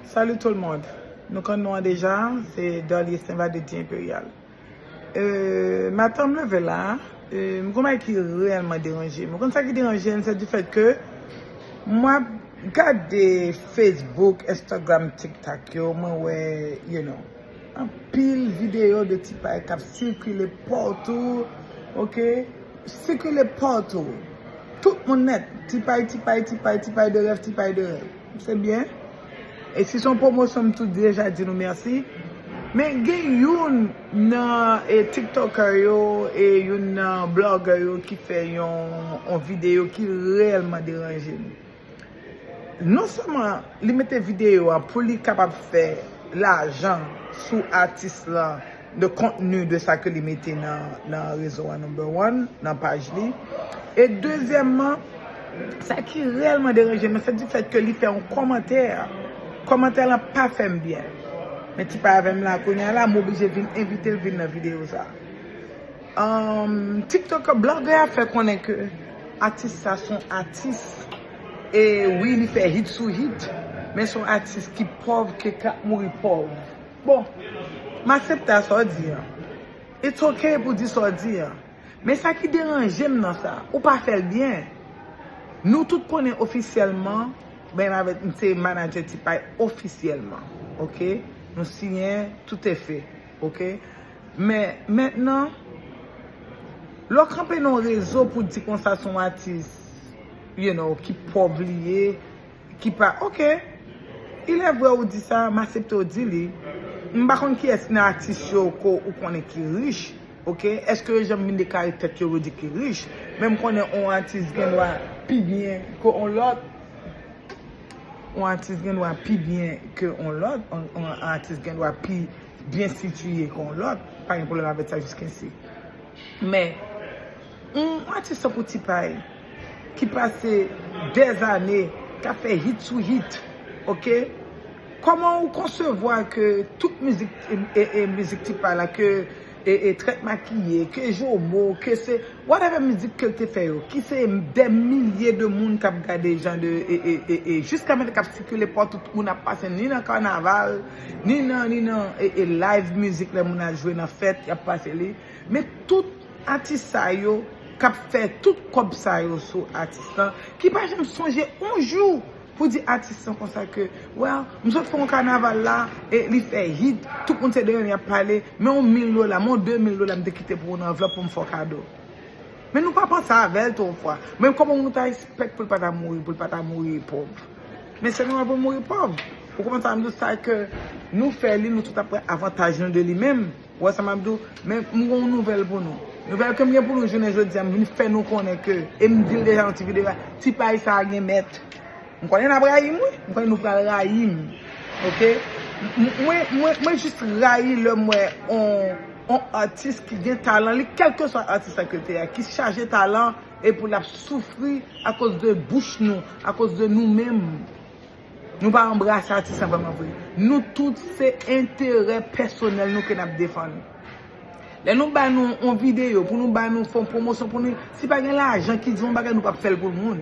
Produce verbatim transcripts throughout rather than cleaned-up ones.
Salut tout le monde. Nou konn nou an deja, se Darlie Saint-Val de Di Imperial. Euh, maten m leve la, euh, m gon bagay ki reyèlman deranje m. Ou konn sa ki deranje m, se du fait que mwen ap gade Facebook, Instagram, TikTok yo, mwen wè, you know, anpil videyo de Tipay k ap sikile patou, ok? Sikile patou. Tout moun nèt. Tipay, Tipay, Tipay, Tipay de rèv, Tipay de rèv. Se byen. E si se yon pwomosyon, m tou deja di nou mèsi. Men gen youn nan e, TikToker yo e youn nan blogger yo ki fè yon, yon videyo ki reyèlman deranje m. Non sèlman li mete videyo a pou li kapab fè lajan sou atis lan, de kontni de sa ke li mete nan, nan rezo a, number one, nan paj li. E dezyèmman, sa ki reyèlman deranje m, se du fait que li fè yon kòmantè. Kòmantè lan pa fè m byen. Men Tipay avè m la, kounye a la, m oblije vin envite l vin nan videyo sa. Um, TikTok, blogger a fè konnen ke atis sa se yon atis, e wi, li fè hit sou hit, men se yon atis ki pòv, ke k ap mouri pòv. Bon, m aksepte sa w di an. It's ok pou di sa w di an. Men sa ki deranje m nan sa, ou pa fè l byen. Nou tout konnen ofisyèlman, ben, m avèk, m se manadjè Tipay ofisyèlman, ok? Nou siyen, tout est fait, ok? Men mentnan, lè w kanpe nan yon rezo pou di konsa se yon atis, you know, ki pòv li ye, ki pa, ok, il est vrai ou di sa, m aksepte w di li. M pa konn kiyès nan atis yo ke w konnen ki rich, ok? Èske yo janm vin deklare tèt yo, yo di ki rich? Men m konnen yon atis gen dwa pi byen ke yon lòt. Yon atis gen dwa pi byen ke yon lòt, yon, yon atis gen dwa pi byen sitiye ke yon lòt. Pa gen pwoblèm avèk sa jiskesi. Men, yon atis tankou Tipay, ki pase dèzane, k ap fè hit sou hit, ok? Kòman ou konsevwa ke tout mizik, e, e, e mizik Tipay la, ke e, e, Trèt Makiye, ke Jomo, ke se whatever mizik ke l te fè yo, ki se dè milye de moun k ap gade jan de, e, e, e, e, jiska mentnan k ap sikile pa tout moun ap pase, ni nan kanaval, ni nan, ni nan, e, e, live mizik lè moun al jwe nan fèt, y ap pase li. Men tout atis sa yo k ap fè tout kòb sa yo sou atis lan, ki pa janm sonje yon jou pou di atis lan konsa ke, well, m sot fè yon kanaval la, e li fè hit, tout moun se de yon y ap pale, men yon mil dola, men yon de mil dola m te kite pou ou nan anvlòp pou m fè w kado. Men nou pa panse avè l tou yon fwa. Men kòman moun ta espèk pou l pa ta mouri, pou l pa ta mouri pòv? Men se nòmal pou l mouri pòv. Ou konprann sa m di w, sa ke nou fè li, nou tout ap pran avantaj nou de li menm. Ou wè sa m ap di w? Men m gen yon nouvèl pou nou. Nouvèl ke m gen pou nou jounen jodi a, m vin fè nou konnen ke, e m di l deja nan ti videyo a, Tipay sa a gen mèt. M konnen n ap rayi m, wi. M konnen nou pral rayi m. Ok? M, mwen, mwen, mwen jis rayi lè m wè on, on atis ki gen talan, li, kèlkeswa atis sa ke l te ye a, ki chaje talan, epi l ap soufri akoz de bouch nou, akoz de nou menm. Nou pa anbrase atis lan vrèman vre. Nou tout se enterè pèsonèl nou ke n ap defann. Lè nou ba nou yon videyo, pou nou ba nou fè yon pwomosyon, pou nou, si pa gen lajan ki di yon bagay, nou p ap fè l pou moun.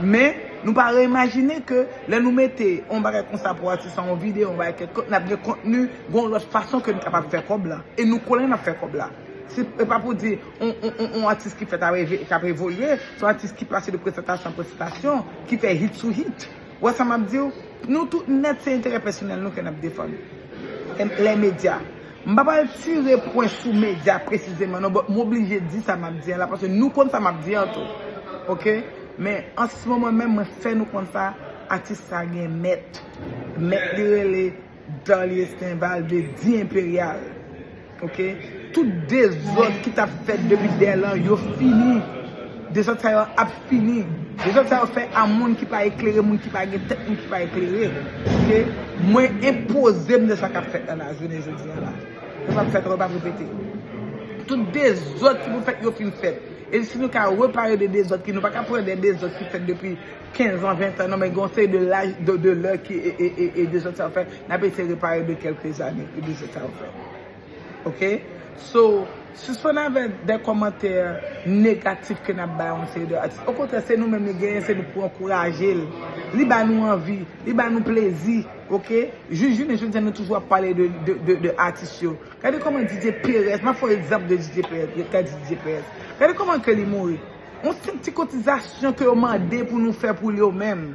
Men, nou pa reimajine ke lè nou mete yon bagay konsa pou atis lan, yon videyo, yon bagay kèlkonk, n ap gen kontni, gen yon lòt fason ke n kapab fè kòb la. E nou konnen n ap fè kòb la. Se, e pa pou di, yon, yon, yon, yon atis ki fèt avè, k ap evolye, se yon atis ki pase de prezantasyon an prezantasyon, ki fè hit sou hit. Ou wè sa m ap di w? Nou tout nèt se enterè pèsonèl nou ke n ap defann. Em, lè medya. M pa pral tire pwen sou medya presizeman non, but m oblije di sa m ap di an la, paske nou konn sa m ap di an tou. Ok? Men an se moman menm, mwen fè nou konn sa, atis sa gen mèt. Mèt li rele Darlie Saint-Val de Di Imperial. Ok? Tout dezòd ki t ap fèt depi dèlan, yo fini. Dezòd sa yo ap fini. Dezòd sa yo fè a moun ki pa eklere, moun ki pa gen tèt, moun ki pa eklere. Ok? Mwen enpoze m de sa k ap fèt la, la, jounen jodi a la. Yo p ap fèt ankò, yo p ap repete. Tout dezòd ki pou fèt, yo fin fèt. E si nou ka repare de dezòd ki, nou pa ka pran de dezòd ki fèt depi kenz an, ven an, non, men gen yon seri de laj, de, de lè ki, e, e, e, e dezòd sa yo fèt, n ap eseye repare de kèlke zane ke dezòd sa yo fèt. Ok? So, Sispann avè de kòmantè negatif ke n ap bay yon seri de atis. Okontrè, se nou menm li genyen, se nou pou ankouraje l. Li ba nou anvi, li ba nou plezi, oke? Jis jounen jodi a, nou toujou ap pale de, de, de, de atis yo. Gade kòman D J Perez, m ap fè yon egzanp de D J Perez, gade D J Perez. Gade kòman ke li mouri. Yon senp ti kotizasyon ke yo mande pou nou fè pou li yo menm.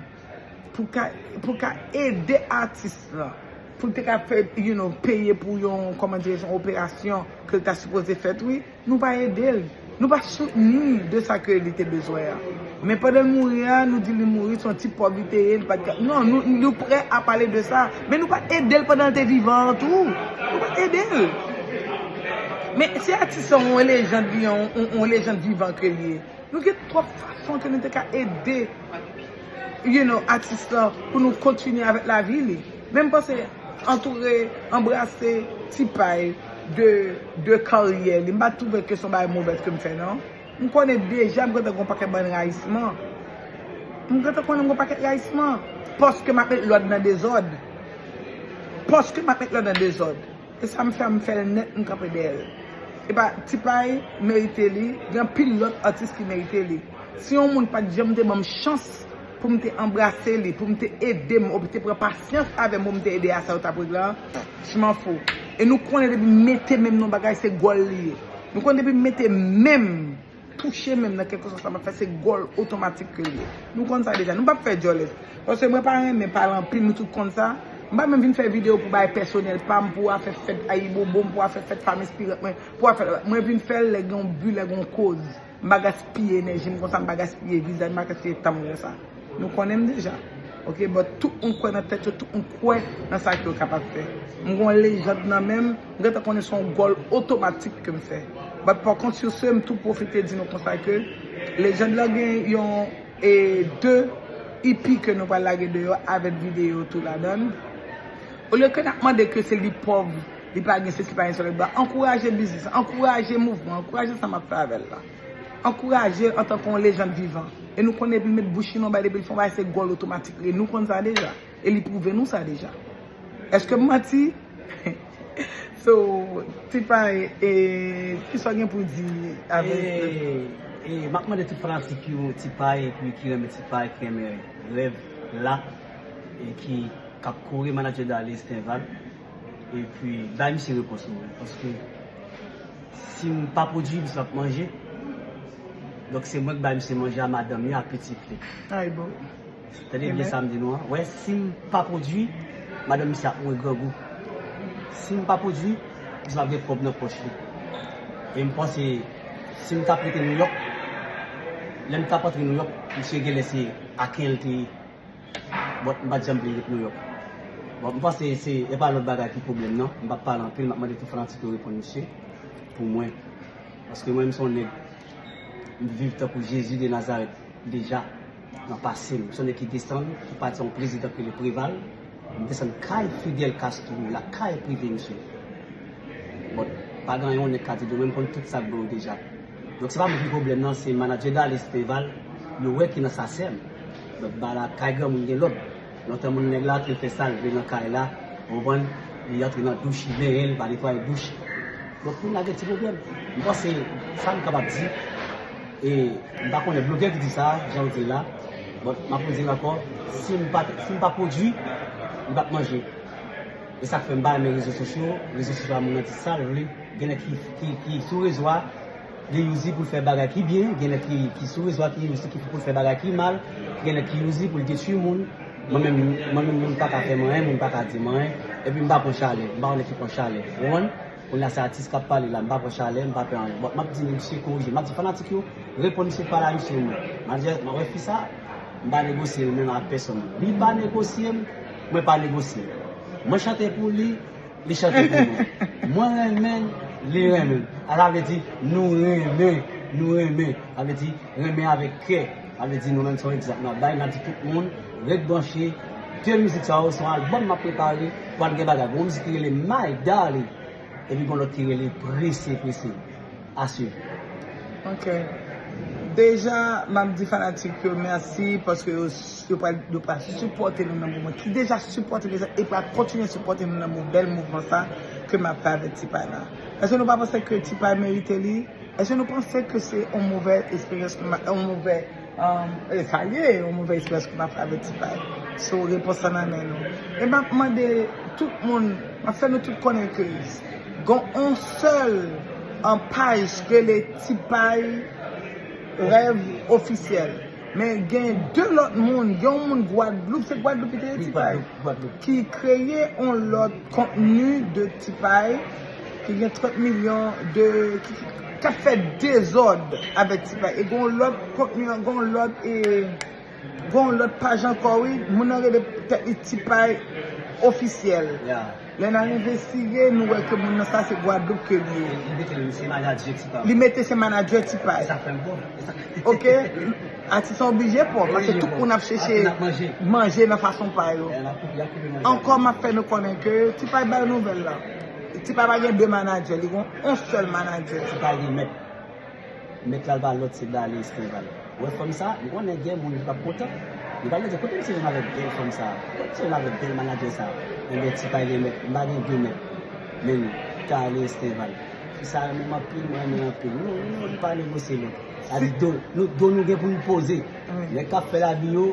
Pou ka, pou ka ede atis lan. Pou l te ka fè, you know, peye pou yon, kòman dirè, yon operasyon ke l ta sipoze fèt, wi. Nou pa ede l. Nou pa soutni de sa ke li te bezwen an. Men pandan l mouri a, nou di li mouri, se yon ti pòv li te ye, li pa t ka. Non, nou, nou prè a pale de sa. Men nou pa t ede l pandan l te vivan an tou. Nou pa t ede l. Men si atis lan yon lejand li, yon, yon, yon lejand vivan ke li ye, nou gen twòp fason ke nou te ka ede, you know, atis lan pou nou kontinye avèk lavi li. Men m panse antoure, anbrase Ti Pay de, de karyè li. M pa twouve ke se yon bagay movèz ke m fè, non. M konnen deja m gentan gen yon pakèt bann rayisman. M gentan konnen m gen yon pakèt rayisman. Paske m ap met lòd nan dezòd. Paske m ap met lòd nan dezòd. E sa m fè a, m fè l nèt, m kanpe dèyè l. E pa, Ti Pay merite li, gen anpil lòt atis ki merite li. Si yon moun pa t janm te ban m chans pou m te anbrase li, pou m te ede m, ou te pran pasyans avè m pou m te ede a sa yo t ap regle an, je m'en fous. E nou konnen depi m mete men m nan bagay, se gòl li ye. Nou konnen depi m mete men m touche menm nan kèlkeswa sa m ap fè, se gòl otomatik ke l ye. Nou konn sa deja. Nou p ap fè djòlè. Paske mwen pa renmen pale anpil, nou tout konn sa. M pa menm vin fè videyo pou bagay pèsonèl pa m, pou afè fèt Ayibobo m, pou afè fèt Fanm Enspirant mwen, pou afè, mwen vin fè l lè gen yon bi, lè gen yon koz. M pa gaspiye enèji m konsa, m pa gaspiye vizaj, m pa gaspiye tan m konsa. Nou konnen m deja. Oke, but tout moun kwè nan tèt yo, tout moun kwè nan sa ke yo kapab fè. M gen yon lejand nan men m, m gentan konnen se yon gòl otomatik ke m fè. But pa kont sou se, m tou pwofite di nou konsa ke lejand lan gen yon, e, de ipi ke nou pral lage deyò avèk videyo tou ladan l. Olye ke n ap mande ke se li pòv, li pa gen sesi, pa gen sela, ankouraje biznis, ankouraje mouvman, ankouraje sa m ap fè avè l la. Ankouraje l antanke yon lejand vivan. E nou konnen depi l met bouch li nan yon bagay, depi l fè yon bagay, se gòl otomatik li ye. Nou konn sa deja. E li pwouve nou sa deja. Èske m manti? So, Ti Pay, e, kisa w gen pou di avèk... E, e, m ap mande tout fanatik yo Ti Pay, epi ki renmen Ti Pay, ki renmen rèv la, e ki, k ap kouri Manager Dale Estinval, epi bay misye repons mwen, paske si m pa pwodui, misye p ap manje. Donk, se mwen k bay misye manje a, madanm li, a pitit li. Ay, bon. Tande byen sa m di nou an. Wè, si m pa pwodui, madanm misye ap mouri grangou. Si m pa pwodui, misye p ap gen kòb nan pòch li. E m panse, si m t ap rete Nouyòk, lè m t ap antre Nouyòk, misye genlè se Aken l te ye. But m pa t janm vle ret Nouyòk. Bon, m panse se, e pa lòt bagay ki pwoblèm nan. M p ap pale anpil, m ap mande tout fanatik yo reponn misye pou mwen. Paske mwen, m se yon nèg, m viv tankou Jezi de Nazarèt deja nan pase m. M se yon nèg ki desann, ki pati yon prezidan ki rele Preval. M desann kay Fidel Castro, lakay prive misye. Bon, pa gen anyen yon nèg ka di de mwen, m konn tout sa k bò yo deja. Donk, se pa mwen ki pwoblèm nan, se manager Dale Estinval, yo wè ki nan sasè m. Donk, ba la, kay granmoun gen lòd. Lontan moun nèg la te fè sa l vle nan kay la, ou konprann, li antre nan douch, li benyen, li pa netwaye douch. Donk, moun la gen ti pwoblèm. M panse, sa m kapab di, e m pa konnen blogè ki di sa, jan w di l la, bon, m ap redi l ankò, si m pa, si m pa pwodui, m p ap manje. E sa k fè m pa renmen rezo sosyo, rezo sosyo a moun nan di sa l vle, gen nèg ki, ki, ki sou rezo a, li use pou l fè bagay ki byen, gen nèg ki, ki sou rezo a ki use ki pou l fè bagay ki mal, gen nèg ki use pou l detwi moun. Mwen menm, mwen menm, moun pa ka fè m anyen, moun pa ka di m anyen, epi m pa pran chalè, m pa yon nèg ki pran chalè, ou konprann? Kounye a se atis k ap pale la, m pa pran chalè, m pa pè anyen. Bon, m ap di misye korije, m ap di fanatik yo, reponn misye, pale a misye omwen. M ap di, mwen wè fi sa, m pa negosye l menm ak pèsonn. Li pa negosye m, mwen pa negosye l. Mwen chante pou li, li chante pou mwen. Mwen renmen l, li renmen m. A, sa vle di, nou renmen, nou renmen. Sa vle di, renmen avèk kè. Sa vle di, nou menm se yon egzanp n ap bay, n ap di tout moun, ret branche. De mizik sa yo, se yon albòm m ap prepare, pral gen bagay. Gen yon mizik ki rele My Darling, epi gen lòt ki rele Prese Prese. A swiv. Ok. Deja, m ap di fanatik yo mèsi paske yo, yo pral, yo pral sipòte nou nan mouvman ki deja sipòte nou e pral kontinye sipòte nou nan mou-, bèl mouvman sa. ke m ap fè avèk Ti Pay la? Èske nou pa panse ke Ti Pay merite li? Èske nou panse ke se yon movè eksperyans ke m ap, yon movè, um, e, sa ye, yon movè eksperyans ke m ap fè avèk Ti Pay? So, repons la nan men nou. E m ap mande tout moun, m ap fè nou tout konnen ke gon yon sèl, um, paj ki rele Ti Pay Rèv Ofisyèl. Men gen de lòt moun, gen yon moun Gwadloup, se Gwadloup ki te ye Ti Pay, ki kreye yon lòt kontni de Ti Pay, ki gen trant milyon de, ki, ki, k ap fè dezòd avèk Ti Pay. E gen yon lòt kontni, gen yon lòt, e, gen yon lòt paj ankò, wi, moun nan rele tèt li Ti Pay Ofisyèl. Lè n al envestige, nou wè ke moun nan sa se Gwadloup ke li ye. Li mete li se manadjè Ti Pay. Li mete se manadjè Ti Pay. E sa fè l bon. E sa... Ok. Atis lan oblije pòv, paske tout moun ap chèche manje nan fason pa yo. Ankò, m ap fè nou konnen ke Ti Pay bay nouvèl la. Ti Pay pa gen de manadjè, li gen yon sèl manadjè. Ti Pay gen mèt. Mèt la pa lòt, se Dale Estinval. Ou wè fanm sa, m konnen gen moun ki p ap kontan. Li pral di, "Kote misye jwenn avèk bèl fanm sa? Kote misye jwenn avèk bèl manadjè sa?" Enben, Ti Pay gen mèt, m pa gen de mèt. Men li, Dale Estinval. Fi sa renmen m anpil, mwen renmen l anpil. Nou, nou, nou pa negosye non. Sa di do, nou, do nou gen pou nou poze. Nèg k ap fè lavi yo,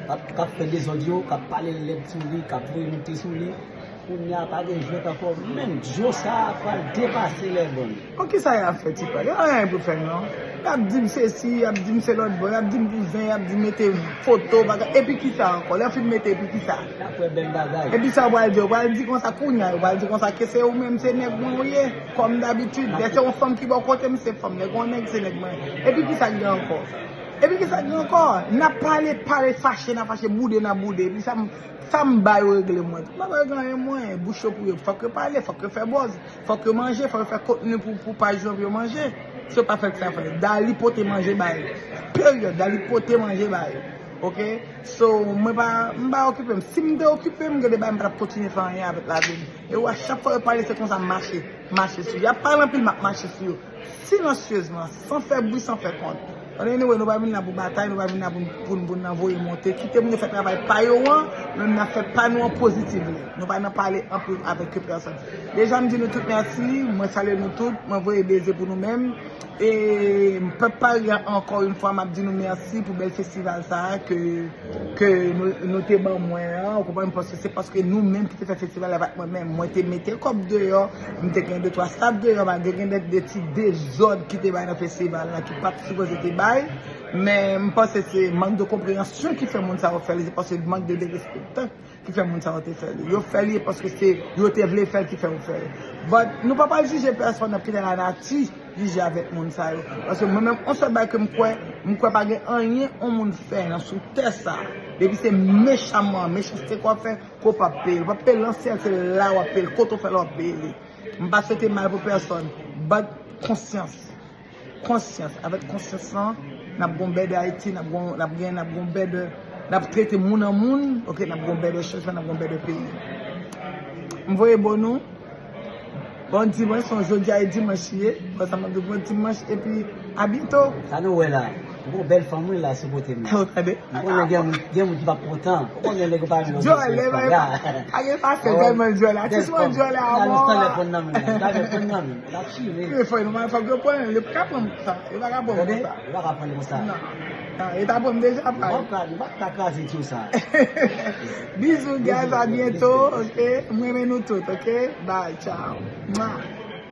k ap, k ap fè dezòd yo, k ap pale lèd sou li, k ap voye moute sou li. Kounye a pa gen jwèt ankò, menm djo sa a pral depase Lèbòn. Bon, kisa y ap fè Ti Pay? Yo anyen pou fè non. Y ap di m sesi, y ap di m se lòt bò, y ap di m kouzen, y ap di m mete foto, bagay. Epi kisa ankò? Lè yo fin mete, epi kisa? Y ap wè bèl bagay. Epi sa yo pral di, yo pral di konsa kounye a, yo pral di konsa ke se ou menm, se nèg mwen ou ye, kòm dabitid. Lè se yon fanm ki bò kote m, se fanm, lè gen yon nèg, se nèg mwen. Epi kisa k gen ankò? Epi kisa k gen ankò? N ap pale, pale fache, n ap fache, boude, n ap boude. Epi sa m, sa m ba yo regle mwen. M pa regle anyen mwen, bouch yo pou yo. Fòk yo pale, fòk yo fè bòz, fòk yo manje, fòk yo fè kontni pou, pou paj yo, pou yo manje. Si yo pa fè sa, fè. Dali pote manje ba yo. Peryòd, Dali pote manje ba yo. Ok? So, mwen pa, m pa okipe m. Si m te okipe m, gen de bagay m pa t ap kontinye fè anyen avèk lavi m. E w a chak fwa yo pale, se konsa m mache, mache sou yo. Y ap pale anpil, m ap mache sou yo. Silansyezman, san fè bri, san fè kont. Anyway, nou pa vin la pou batay, nou pa vin la pou, pou, pou n anvoye monte. Kite moun yo fè travay pa yo an, nou menm n ap fè pa nou an pozitively. Nou pa nan pale anpil avèk pèsòn. Deja, m di nou tout mèsi, mwen salye nou tout, mwen voye beze pou nou menm. E pèp Paris a, ankò yon fwa, m ap di nou mèsi pou bèl festival sa a ke ke nou, nou te ban mwen an, ou konprann, paske se paske nou menm ki te fè festival la, pa t mwen menm. Mwen te mete kòb deyò, m te gen de twa staf deyò, malgre gen de, de ti dezòd ki te bay nan festival la, ki pa t sipoze te bay, men m panse se mank de konpreyansyon ki fè moun sa yo fè li, se paske mank de derespektan ki fè moun sa yo te fè li. Yo fè li paske se, yo te vle fè l ki fè yo fè l. But nou pa pral jije pèsòn, n ap kite lanati jije avèk moun sa yo. Paske mwen menm, yon sèl bagay ke m kwè, m kwè pa gen anyen yon moun fè nan sou tè sa, depi se mechanman, mechanste ke w ap fè, ke w p ap peye l. W ap peye l nan syèl, se la w ap peye l, kote w fè l w ap peye li. M pa swete mal pou pèsòn, but konsyans. Konsyans. Avèk konsyans lan, n ap gon bèdè Ayiti, n ap gon, n ap gen, n ap gon bèdè, n ap trete moun an moun, ok, n ap gon bèdè chanjman, n ap gon bèdè peyi. M voye bon nou. Bon dimanch, son jodi a e dimanch ye. Bon, sa m ap di bon dimanch, epi a byento. Sa nou wè la, m gon bèl fanm wi la sou kote m la. Ou tande? M konnen gen moun, gen moun ki p ap kontan. Ou konnen nèg yo pa renmen yo. Djòlè, pa gen pase tèlman djòlè. Atis mwen djòlè a mò. Talè pran nan men. Talè pran nan men. L ap chire. Fò nou fòk yo pran, yo pa ka pran sa. Yo pa ka pran konsa. Yo pa ka pran konsa. Non. Non, yo ta pran deja pa. Nou pa ka, nou pa ka kraze tyo sa. Bizou, guys, a byento, ok? M renmen nou tout, ok? Bye, ciao. Mwa.